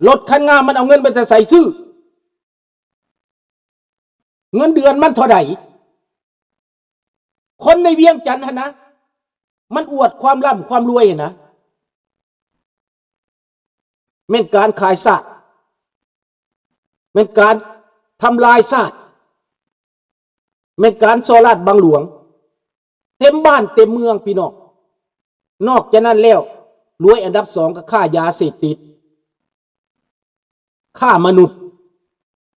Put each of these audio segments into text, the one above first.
ລົດຄັນງາມມັນເອົາເງິນໄປແຕ່ໃສຊື້? ເງິນເດືອນມັນເທົ່າໃດ? ຄົນໃນວຽງຈັນຫັ້ນນະ ມັນອວດຄວາມລ່ຳຄວາມລວຍຫັ້ນນະ ແມ່ນການຂາຍຊາດ, ແມ່ນການທຳລາຍຊາດ, ແມ່ນການສໍ້ລາດບັງຫຼວງ ເຕັມບ້ານເຕັມເມືອງພີ່ນ້ອງ. ນອກຈາກນັ້ນແລ້ວ ລວຍອັນດັບສອງກໍຄ້າຢາເສບຕິດ, ຄ້າມະນຸດ.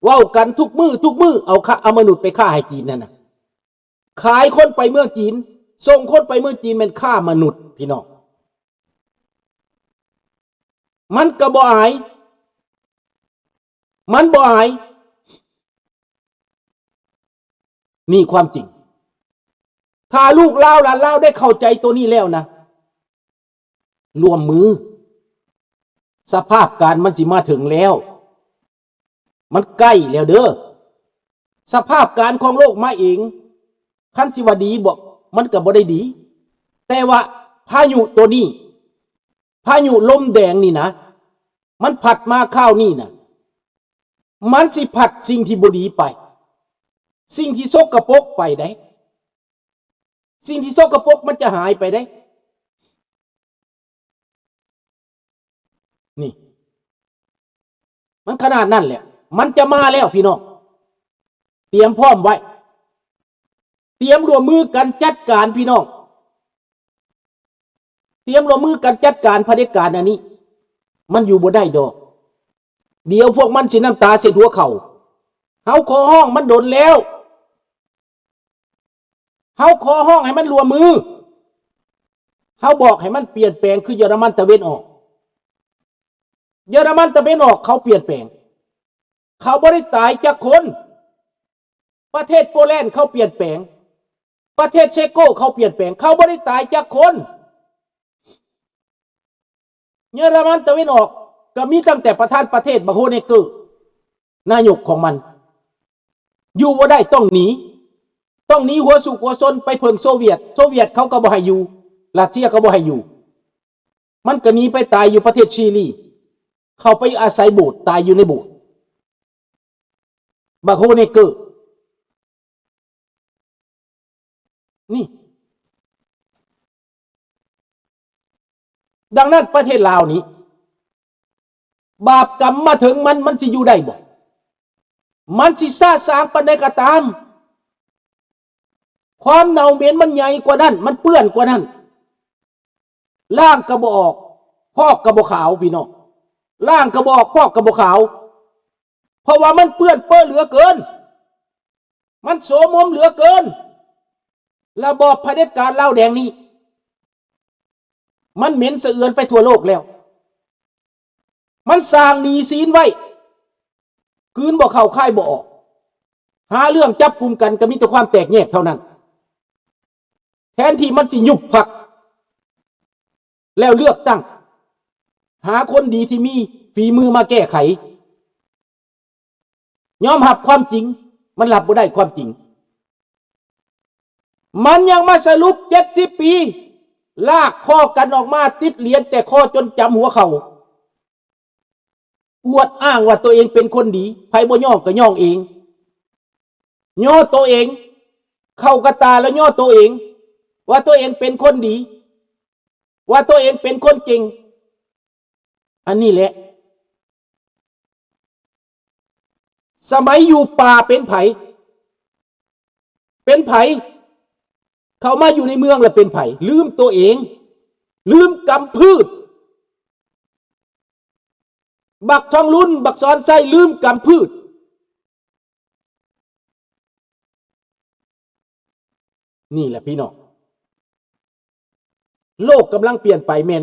ເວົ້າກັນທຸກມື້ ທຸກມື້ ເອົາ ເອົາມະນຸດໄປຄ້າໃຫ້ຈີນຫັ້ນນະ. ຂາຍຄົນໄປເມືອງຈີນ ສົ່ງຄົນໄປເມືອງຈີນ ແມ່ນຄ້າມະນຸດພີ່ນ້ອງ. ມັນກໍບໍ່ອາຍ ມັນບໍ່ອາຍ. ນີ້ຄວາມຈິງ. ຖ້າລູກຫຼານລາວໄດ້ເຂົ້າໃຈໂຕນີ້ແລ້ວນະ ຮ່ວມມື. ສະພາບການມັນຊິມາເຖິງແລ້ວ. ມັນໃກ້ແລ້ວເດີ້. ສະພາບການຂອງໂລກມາເອງ. ຄັນຊິວ່າດີບໍ່? ມັນກໍບໍ່ໄດ້ດີ. ແຕ່ວ່າພາຍຸໂຕນີ້ ພາຍຸລົມແດງນີ້ນະ ມັນພັດມາຄາວນີ້ນະ ມັນຊິພັດສິ່ງທີ່ບໍ່ດີໄປ, ສິ່ງທີ່ສົກກະປົກໄປເດ້. ສິ່ງທີ່ສົກກະປົກມັນຈະຫາຍໄປເດ້. ນີ້ ມັນຂະໜາດນັ້ນແຫຼະ. ມັນຈະມາແລ້ວພີ່ນ້ອງ. ຕຽມພ້ອມໄວ້. ຕຽມຮ່ວມມືກັນຈັດການພີ່ນ້ອງ. ຕຽມຮ່ວມມືກັນຈັດການຜະເດັດການອັນນີ້. ມັນຢູ່ບໍ່ໄດ້ດອກ. ດຽວພວກມັນຊິນ້ຳຕາເຊັດຫົວເຂົ່າ. ເຮົາຂໍຮ້ອງມັນດົນແລ້ວ. ເຮົາຂໍຮ້ອງໃຫ້ມັນຮ່ວມມື. ເຮົາບອກໃຫ້ມັນປ່ຽນແປງຄືເຢຍລະມັນຕາເວັນອອກ. ເຢຍລະມັນຕາເວັນອອກເຂົາປ່ຽນແປງ. ເຂົາບໍ່ໄດ້ຕາຍຈັກຄົນ. ປະເທດໂປແລນເຂົາປ່ຽນແປງ. ປະເທດເຊໂກເຂົາປ່ຽນແປງ. ເຂົາບໍ່ໄດ້ຕາຍຈັກຄົນ. ເຢຍລະມັນຕາເວັນອອກກໍມີຕັ້ງແຕ່ປະທານປະເທດບັກໂຮເນເກີ ນາຍົກຂອງມັນ. ຢູ່ບໍ່ໄດ້ ຕ້ອງໜີ. ຕ້ອງໜີຫົວສຸກຫົວຊົນໄປເພິ່ງໂຊວຽດ. ໂຊວຽດເຂົາກໍບໍ່ໃຫ້ຢູ່. ຣັດເຊຍກໍບໍ່ໃຫ້ຢູ່. ມັນກໍໜີໄປຕາຍຢູ່ປະເທດຊີລີ. ເຂົາໄປອາໄສໂບດ, ຕາຍຢູ່ໃນໂບດ. ບັກໂຮເນເກີ ນີ້. ດັ່ງນັ້ນປະເທດລາວນີ້ ບາບກຳມາເຖິງມັນ, ມັນຊິຢູ່ໄດ້ບໍ່? ມັນຊິຊາຊາງປານໃດກໍຕາມ, ຄວາມເນົ່າເໝັນມັນໃຫຍ່ກວ່ານັ້ນ, ມັນເປື້ອນກວ່ານັ້ນ. ລ້າງກໍບໍ່ອອກ, ຟອກກໍບໍ່ຂາວ, ພີ່ນ້ອງ. ລ້າງກໍບໍ່ອອກ, ຟອກກໍບໍ່ຂາວ. ເພາະວ່າມັນເປື້ອນເປິເຫຼືອເກີນ, ມັນໂສມມເຫຼືອເກີນ. ລະບອບຜະເດັດການລາວແດງນີ້ ມັນເໝັນສະເອືອນໄປທົ່ວໂລກແລ້ວ. ມັນສ້າງໜີ້ສິນໄວ້, ກືນບໍ່ເຂົ້າຄາຍບໍ່ອອກ. ຫາເລື່ອງຈັບກຸມກັນກໍມີແຕ່ຄວາມແຕກແຍກເທົ່ານັ້ນ. ແທນທີ່ມັນຊິຍຸບພັກ ແລ້ວເລືອກຕັ້ງ ຫາຄົນດີທີ່ມີຝີມືມາແກ້ໄຂ. ຍອມຮັບຄວາມຈິງ, ມັນຮັບບໍ່ໄດ້ຄວາມຈິງ. ມັນຍັງມາສະຫຼຸບເຈັດສິບປີ, ລາກຄໍກັນອອກມາຕິດຫຼຽນແຕ່ຄໍຈົນຈຳຫົວເຂົ່າ. ອວດອ້າງວ່າຕົວເອງເປັນຄົນດີ, ໃຜບໍ່ຍ້ອງກໍຍ້ອງເອງ. ຍໍໂຕເອງ, ເຂົ້າກະຕາແລ້ວຍໍໂຕເອງ ວ່າຕົວເອງເປັນຄົນດີ, ວ່າຕົວເອງເປັນຄົນເກັ່ງ. ອັນນີ້ແຫຼະ ສະໄໝຢູ່ປ່າເປັນໃຜ? ເປັນໃຜ? ເຂົ້າມາຢູ່ໃນເມືອງແລ້ວເປັນໃຜ? ລືມຕົວເອງ, ລືມກຳພືດ. ບັກທອງລຸນ, ບັກສອນໄຊ ລືມກຳພືດ. ນີ້ແຫຼະພີ່ນ້ອງ, ໂລກກຳລັງປ່ຽນໄປແມ່ນ.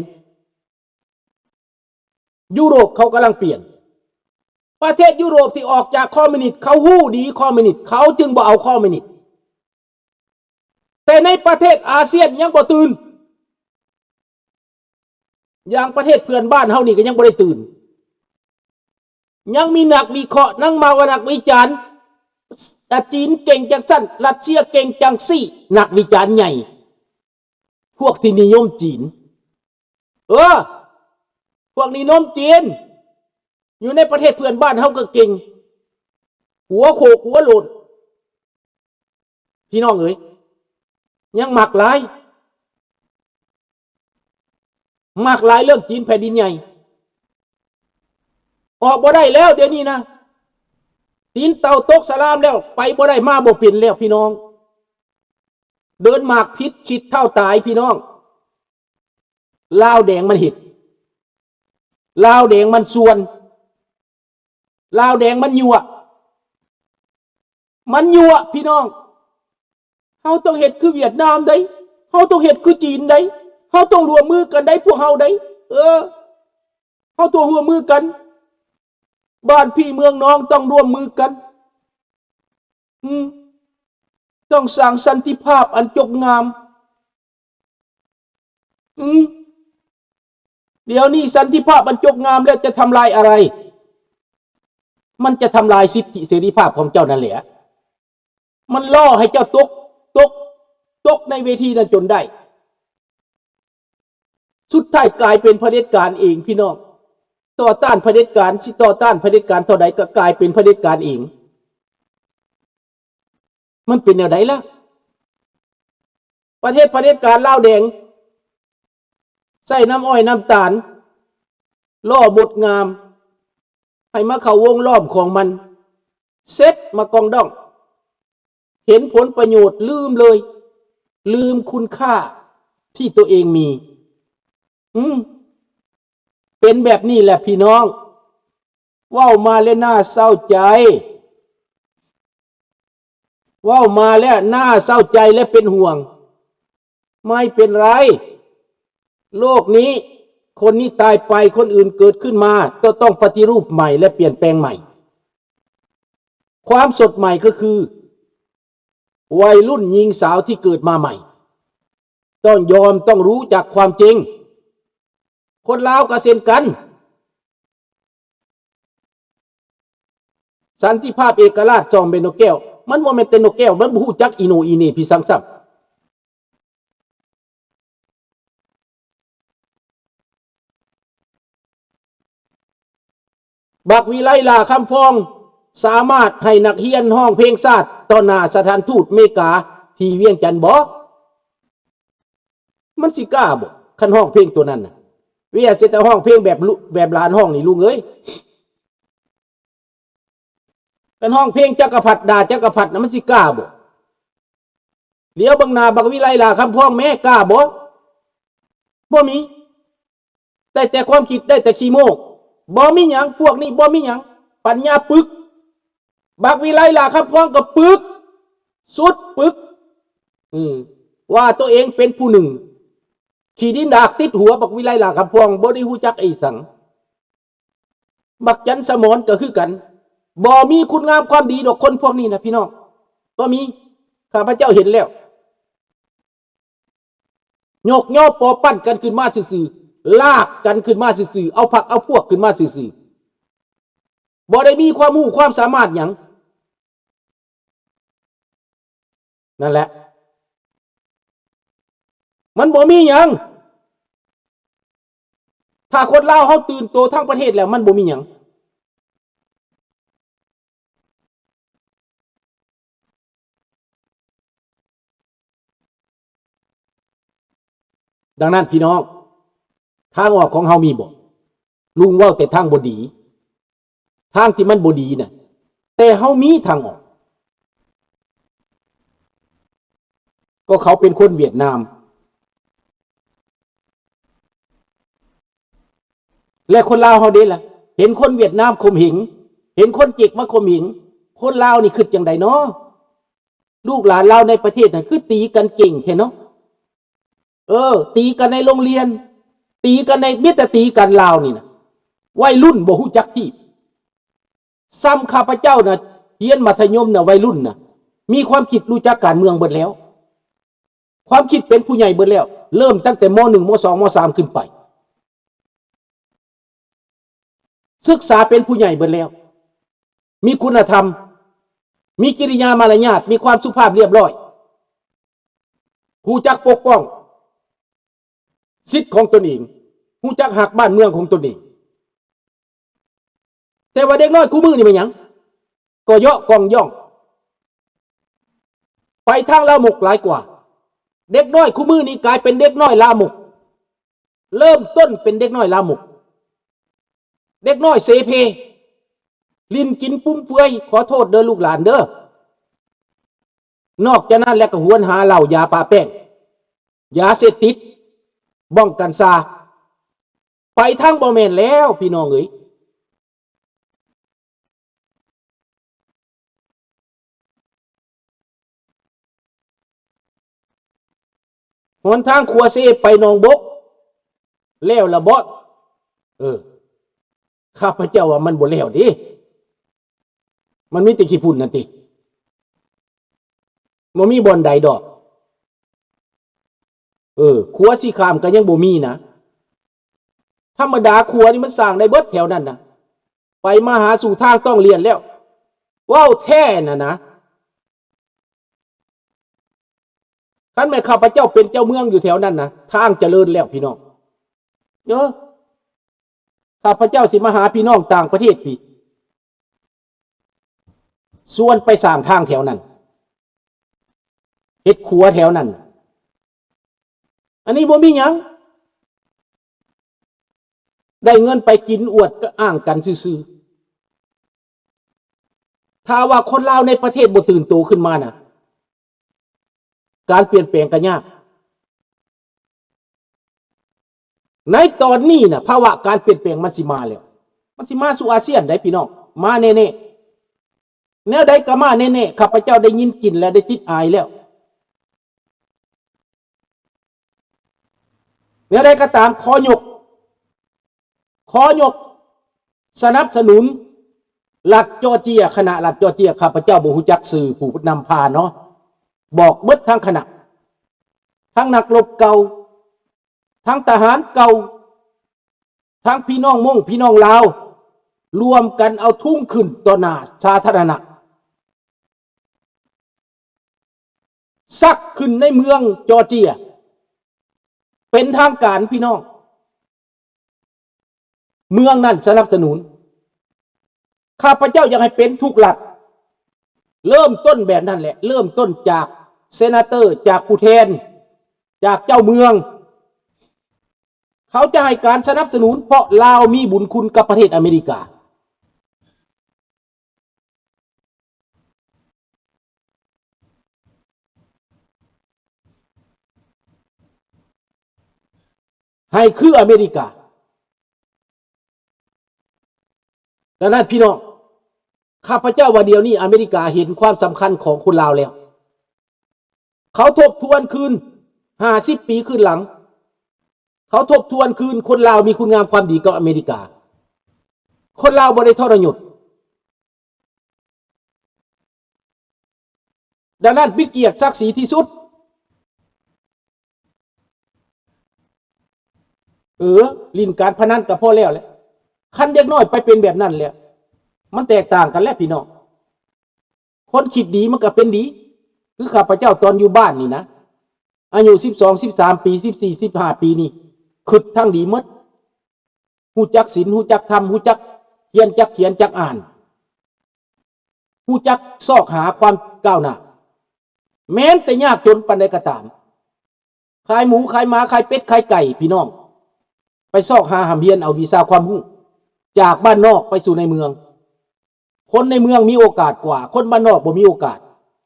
ຢູໂຣບເຂົາກຳລັງປ່ຽນ. ປະເທດຢູໂຣບທີ່ອອກຈາກຄອມມິວນິດ ເຂົາຮູ້ດີຄອມມິວນິດ, ເຂົາຈຶ່ງບໍ່ເອົາຄອມມິວນິດ. ແຕ່ໃນປະເທດອາຊຽນຍັງບໍ່ຕື່ນ. ຢ່າງປະເທດເພື່ອນບ້ານເຮົານີ້ກໍຍັງບໍ່ໄດ້ຕື່ນ. ຍັງມີນັກວິເຄາະ, ນັກມາວະ, ນັກວິຈານ, ອາ ຈີນເກັ່ງຈັ່ງຊັ້ນ, ຣັດເຊຍເກັ່ງຈັ່ງຊີ້, ນັກວິຈານໃຫຍ່. ພວກທີ່ນິຍົມຈີນ. ເອີ ພວກນິຍົມຈີນ. ຢູ່ໃນປະເທດເພື່ອນບ້ານເຮົາກໍເກັ່ງ ຫົວໂຂກຫົວໂຫຼນ ພີ່ນ້ອງເອີຍ ຍັງມັກຫຼາຍ ມັກຫຼາຍເລື່ອງຈີນແຜ່ນດິນໃຫຍ່ ອອກບໍ່ໄດ້ແລ້ວດຽວນີ້ນະ ຕີນເຕົ່າຕົກສະລາມແລ້ວ ໄປບໍ່ໄດ້ມາບໍ່ເປັນແລ້ວພີ່ນ້ອງ ເດີນໝາກຜິດຄິດເທົ່າຕາຍພີ່ນ້ອງ ລາວແດງມັນເຮັດ ລາວແດງມັນຊວນ ລາວແດງມັນຍົວະ ມັນຍົວະພີ່ນ້ອງ ເຮົາຕ້ອງເຮັດຄືຫວຽດນາມໃດ໋ ເຮົາຕ້ອງເຮັດຄືຈີນໃດ໋ ເຮົາຕ້ອງຮ່ວມມືກັນໃດ໋ ພວກເຮົາໃດ໋ ເອີ ເຮົາຕ້ອງຮ່ວມມືກັນ ບ້ານພີ່ເມືອງນ້ອງຕ້ອງຮ່ວມມືກັນ ອືມ ຕ້ອງສ້າງສັນຕິພາບອັນຈົບງາມ ອືມ ດຽວນີ້ສັນຕິພາບອັນຈົບງາມແລ້ວຈະທຳລາຍອະໄລ? ມັນຈະທຳລາຍສິດທິເສລີພາບຂອງເຈົ້ານັ້ນແຫຼະ ມັນຫຼໍ່ໃຫ້ເຈົ້າຕົກ ຕົກ ຕົກໃນເວທີນັ້ນຈົນໄດ້ ສຸດທ້າຍກາຍເປັນຜະເດັດການເອງພີ່ນ້ອງ ຕໍ່ຕ້ານຜະເດັດການ ຊິຕໍ່ຕ້ານຜະເດັດການເທົ່າໃດກໍກາຍເປັນຜະເດັດການເອງ ມັນເປັນແນວໃດລະ? ປະເທດຜະເດັດການລາວແດງ ໃສ່ນ້ຳອ້ອຍນ້ຳຕານ ຫຼໍ່ບົດງາມ ໃຫ້ມາເຂົ້າວົງລ້ອມຂອງມັນ ເສັດມາກອງດອງ ເຫັນຜົນປະໂຫຍດ ລືມເລີຍ ລືມຄຸນຄ່າທີ່ຕົວເອງມີ ອືມ ເປັນແບບນີ້ແຫຼະພີ່ນ້ອງ ເວົ້າມາແລ້ວໜ້າເສົ້າໃຈ ເວົ້າມາແລ້ວໜ້າເສົ້າໃຈ ແລະ ເປັນຫ່ວງ ໄມ່ເປັນໄລ ໂລກນີ້ ຄົນນີ້ຕາຍໄປ ຄົນອື່ນເກີດຂຶ້ນມາ ກໍຕ້ອງປະຕິຮູບໃໝ່ ແລະ ປ່ຽນແປງໃໝ່ ຄວາມສົດໃໝ່ກໍຄື ໄວລຸ້ນຍິງສາວທີ່ເກີດມາໃໝ່ ຕ້ອງຍອມ ຕ້ອງຮູ້ຈັກຄວາມຈິງ ຄົນລາວກໍເຊັ່ນກັນ ສັນຕິພາບເອກະລາດ ສ່ອງເປັນນົກແກ້ວ ມັນບໍ່ແມ່ນແຕ່ນົກແກ້ວ ມັນບໍ່ຮູ້ຈັກອີໂໜອີເໜ ພິສັງຊ້ຳ ບັກວິໄລ ຫຼ້າຄຳພອງ ສາມາດໃຫ້ນັກຮຽນຮ້ອງເພງຊາດຕໍ່ໜ້າສະຖານທູດເມກາທີ່ວຽງຈັນບໍ່? ມັນຊິກ້າບໍ່ ຄັນຮ້ອງເພງໂຕນັ້ນນະ? ເວຍາເສດແຕ່ຮ້ອງເພງແບບລຸ ແບບຫຼານຮ້ອງນີ້ ລຸງເອີຍ. ຄັນຮ້ອງເພງຈັກກະພັດ ດ່າຈັກກະພັດນະ ມັນຊິກ້າບໍ່? ຫຼຽວເບິ່ງໜ້າບັກວິໄລ ຫຼ້າຄຳພອງແມ້ ກ້າບໍ່? ບໍ່ມີ. ໄດ້ແຕ່ຄວາມຄິດ ໄດ້ແຕ່ຂີ້ໂມ້. ບໍ່ມີຫຍັງ ພວກນີ້ບໍ່ມີຫຍັງ. ປັນຍາປຶກ. ບັກວິໄລ ຫຼ້າຄຳພອງກໍປຶກ. ສຸດປຶກ. ອືມ ວ່າຕົວເອງເປັນຜູ້ໜຶ່ງ. ຂີ້ດິນດາກຕິດຫົວ ບັກວິໄລ ຫຼ້າຄຳພອງ ບໍ່ໄດ້ຮູ້ຈັກອີ່ສັງ. ບັກຈັນສະໝອນກໍຄືກັນ. ບໍ່ມີຄຸນງາມຄວາມດີດອກ ຄົນພວກນີ້ນະ ພີ່ນ້ອງ. ບໍ່ມີ. ຂ້າພະເຈົ້າເຫັນແລ້ວ. ຍົກຍໍປໍປັ້ນກັນຂຶ້ນມາຊື່ໆ, ລາກກັນຂຶ້ນມາຊື່ໆ, ເອົາພັກເອົາພວກຂຶ້ນມາຊື່ໆ. ບໍ່ໄດ້ມີຄວາມຮູ້ຄວາມສາມາດຫຍັງ. ນັ້ນແຫຼະ. ມັນບໍ່ມີຫຍັງ. ຖ້າຄົນລາວເຮົາຕື່ນໂຕທັງປະເທດແລ້ວ ມັນບໍ່ມີຫຍັງ. ດັ່ງນັ້ນ ພີ່ນ້ອງ, ທາງອອກຂອງເຮົາມີບໍ່? ລຸງເວົ້າແຕ່ທາງບໍ່ດີ, ທາງທີ່ມັນບໍ່ດີນະ, ແຕ່ເຮົາມີທາງອອກ. ກໍເຂົາເປັນຄົນຫວຽດນາມ. ແລະຄົນລາວເຮົາເດລະ? ເຫັນຄົນຫວຽດນາມຂົ່ມເຫງ, ເຫັນຄົນເຈັກມາຂົ່ມເຫງ, ຄົນລາວນີ້ຄິດຈັ່ງໃດນໍ? ລູກຫຼານລາວໃນປະເທດນັ້ນຄືຕີກັນເກັ່ງແທ້ນໍ? ເອີ, ຕີກັນໃນໂຮງຮຽນ, ຕີກັນໃນ, ມີແຕ່ຕີກັນລາວນີ້ນະ. ໄວລຸ້ນບໍ່ຮູ້ຈັກທີບ. ສ່ຳຂ້າພະເຈົ້ານະ, ຮຽນມັດທະຍົມນະ, ໄວລຸ້ນນະ, ມີຄວາມຄິດຮູ້ຈັກການເມືອງເບິດແລ້ວ. ຄວາມຄິດເປັນຜູ້ໃຫຍ່ເບິດແລ້ວ, ເລີ່ມຕັ້ງແຕ່ ມ.ໜຶ່ງ ມ.ສອງ ມ.ສາມ ຂຶ້ນໄປ. ສຶກສາເປັນຜູ້ໃຫຍ່ເບິດແລ້ວ, ມີຄຸນນະທຳ, ມີກິລິຍາມາລະຍາດ, ມີຄວາມສຸພາບລຽບຮ້ອຍ, ຮູ້ຈັກປົກປ້ອງສິດຂອງຕົນເອງ, ຮູ້ຈັກຮັກບ້ານເມືອງຂອງຕົນເອງ. ແຕ່ວ່າເດັກນ້ອຍຄູ່ມື້ນີ້ແມ່ນຫຍັງ? ກໍເຍາະກ່ອງຢ່ອງ ໄປທາງລາມົກຫຼາຍກວ່າ. ເດັກນ້ອຍຄູ່ມື້ນີ້ກາຍເປັນເດັກນ້ອຍລາມົກ, ເລີ່ມຕົ້ນເປັນເດັກນ້ອຍລາມົກ, ເດັກນ້ອຍເສເພ, ຫຼິ້ນກິນຟຸມເຟືອຍ, ຂໍໂທດເດີລູກຫຼານເດີ. ນອກຈາກນັ້ນແລ້ວກໍຫວນຫາເຫຼົ້າ, ຢາປະແປ້ງ, ຢາເສບຕິດ, ບ້ອງກັນຊາ, ໄປທາງບໍ່ແມ່ນແລ້ວ ພີ່ນ້ອງເອີຍ. ຫົນທາງຂົວເຊໄປໜອງບົກ ແລ້ວລະບໍ? ເອີ ຂ້າພະເຈົ້າວ່າມັນບໍ່ແລ້ວເດ້, ມັນມີແຕ່ຂີ້ຝຸ່ນນັ້ນຕິ, ບໍ່ມີບ່ອນໃດດອກ. ເອີ ຂົວຊິຂ້າມກໍຍັງບໍ່ມີນະ. ທຳມະດາຂົວນີ້ມັນສ້າງໄດ້ເບິດແຖວນັ້ນນະ, ໄປມາຫາສູ່ທາງຕ້ອງລຽນແລ້ວ. ເວົ້າແທ້ນະນະ, ຄັນແມ່ນຂ້າພະເຈົ້າເປັນເຈົ້າເມືອງຢູ່ແຖວນັ້ນນະ, ທາງຈະເລີນແລ້ວພີ່ນ້ອງ. ເອີ ຂ້າພະເຈົ້າຊິມາຫາພີ່ນ້ອງຕ່າງປະເທດພີ້, ຊວນໄປສ້າງທາງແຖວນັ້ນ, ເຮັດຂົວແຖວນັ້ນ. ອັນນີ້ບໍ່ມີຫຍັງ, ໄດ້ເງິນໄປກິນອວດອ້າງກັນຊື່ໆ. ຖ້າວ່າຄົນລາວໃນປະເທດບໍ່ຕື່ນໂຕຂຶ້ນມານະ, ການປ່ຽນແປງກໍຍາກ. ໃນຕອນນີ້ນະ ພາວະການປ່ຽນແປງມັນຊິມາແລ້ວ, ມັນຊິມາສູ່ອາຊຽນໄດ໋ພີ່ນ້ອງ, ມາແນ່ໆ. ແນວໃດກໍມາແນ່ໆ, ຂ້າພະເຈົ້າໄດ້ຍິນກິ່ນແລ້ວ, ໄດ້ຕິດອາຍແລ້ວ. ແນວໃດກໍຕາມ, ຂໍຍົກ, ຂໍຍົກສະໜັບສະໜູນລັດຈໍເຈຍ, ຄະນະລັດຈໍເຈຍ. ຂ້າພະເຈົ້າບໍ່ຮູ້ຈັກຊື່ຜູ້ນຳພາເນາະ, ບອກເບິດທັງຄະນະ, ທັງນັກລົບເກົ່າ, ທັງທະຫານເກົ່າ, ທັງພີ່ນ້ອງມົ້ງ ພີ່ນ້ອງລາວ, ລວມກັນເອົາທຸງຂຶ້ນຕໍ່ໜ້າສາທາລະນະ. ສັກຂຶ້ນໃນເມືອງຈໍເຈຍ ເປັນທາງການພີ່ນ້ອງ, ເມືອງນັ້ນສະໜັບສະໜູນ. ຂ້າພະເຈົ້າຢາກໃຫ້ເປັນທຸກລັດ, ເລີ່ມຕົ້ນແບບນັ້ນແຫຼະ, ເລີ່ມຕົ້ນຈາກເຊນາເຕີ, ຈາກຜູ້ແທນ, ຈາກເຈົ້າເມືອງ. ເຂົາຈະໃຫ້ການສະໜັບສະໜູນ ເພາະລາວມີບຸນຄຸນກັບປະເທດອາເມລິກາ. ໃຫ້ຄືອາເມລິກາ. ດັ່ງນັ້ນພີ່ນ້ອງ, ຂ້າພະເຈົ້າວ່າດຽວນີ້ອາເມລິກາເຫັນຄວາມສຳຄັນຂອງຄົນລາວແລ້ວ. ເຂົາທົບທວນຄືນ ຫ້າສິບປີຄືນຫຼັງ, ເຂົາທົບທວນຄືນ ຄົນລາວມີຄຸນງາມຄວາມດີກັບອາເມລິກາ. ຄົນລາວບໍ່ໄດ້ທໍລະຍົດ. ດັ່ງນັ້ນ ເປັນກຽດສັກສີທີ່ສຸດ. ເອີ ຫຼິ້ນການພະນັນກໍພໍແລ້ວແຫຼະ. ຄັນເດັກນ້ອຍໄປເປັນແບບນັ້ນແລ້ວ, ມັນແຕກຕ່າງກັນແຫຼະພີ່ນ້ອງ. ຄົນຄິດດີມັນກໍເປັນດີ. ຄືຂ້າພະເຈົ້າຕອນຢູ່ບ້ານນີ້ນະ, ອາຍຸສິບສອງ ສິບສາມປີ, ສິບສີ່ ສິບຫ້າປີນີ້, ຄິດທາງດີໝົດ. ຮູ້ຈັກສິນ, ຮູ້ຈັກທຳ, ຮູ້ຈັກຮຽນ, ຈັກຂຽນ, ຈັກອ່ານ, ຮູ້ຈັກຊອກຫາຄວາມກ້າວໜ້າ. ແມ່ນແຕ່ຍາກຈົນປານໃດກໍຕາມ, ຂາຍໝູ, ຂາຍໝາ, ຂາຍເປັດ, ຂາຍໄກ່, ພີ່ນ້ອງ, ໄປຊອກຫາຮ່ຳຮຽນເອົາວິຊາຄວາມຮູ້ ຈາກບ້ານນອກໄປສູ່ໃນເມືອງ. ຄົນໃນເມືອງມີໂອກາດກວ່າ, ຄົນບ້ານນອກບໍ່ມີໂອກາດ.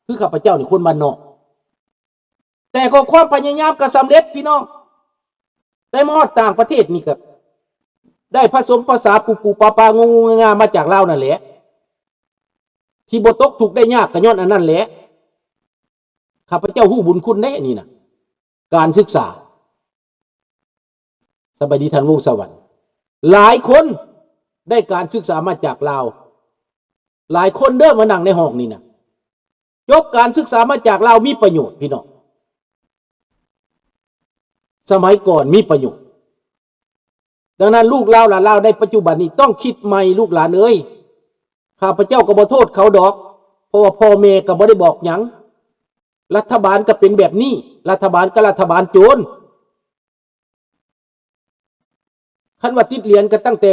ຄືຂ້າພະເຈົ້ານີ້ຄົນບ້ານນອກ, ແຕ່ກໍຄວາມພະຍາຍາມກໍສຳເລັດພີ່ນ້ອງ. ແຕ່ມາຮອດຕ່າງປະເທດນີ້ກໍໄດ້ຜະສົມພາສາປູ່ໆປາໆງູງໆງາໆມາຈາກລາວນັ້ນແຫຼະ, ທີ່ບໍ່ຕົກທຸກໄດ້ຍາກກໍຍ້ອນອັນນັ້ນແຫຼະ. ຂ້າພະເຈົ້າຮູ້ບຸນຄຸນເດ້ນີ້ນະ, ການສຶກສາ. ສະບາຍດີທ່ານວົງສະຫວັນ. ຫຼາຍຄົນໄດ້ການສຶກສາມາຈາກລາວ. ຫຼາຍຄົນເດີມານັ່ງໃນຫ້ອງນີ້ນະ, ຈົບການສຶກສາມາຈາກລາວມີປະໂຫຍດພີ່ນ້ອງ. ສະໄໝກ່ອນມີປະໂຫຍດ. ດັ່ງນັ້ນ ລູກລາວຫຼານລາວໃນປັດຈຸບັນນີ້ຕ້ອງຄິດໃໝ່ ລູກຫຼານເອີຍ. ຂ້າພະເຈົ້າກໍບໍ່ໂທດເຂົາດອກ, ເພາະວ່າພໍ່ແມ່ກໍບໍ່ໄດ້ບອກຫຍັງ. ລັດຖະບານກໍເປັນແບບນີ້, ລັດຖະບານກໍລັດຖະບານໂຈນ. ຄັນວ່າຕິດຫຼຽນກໍຕັ້ງແຕ່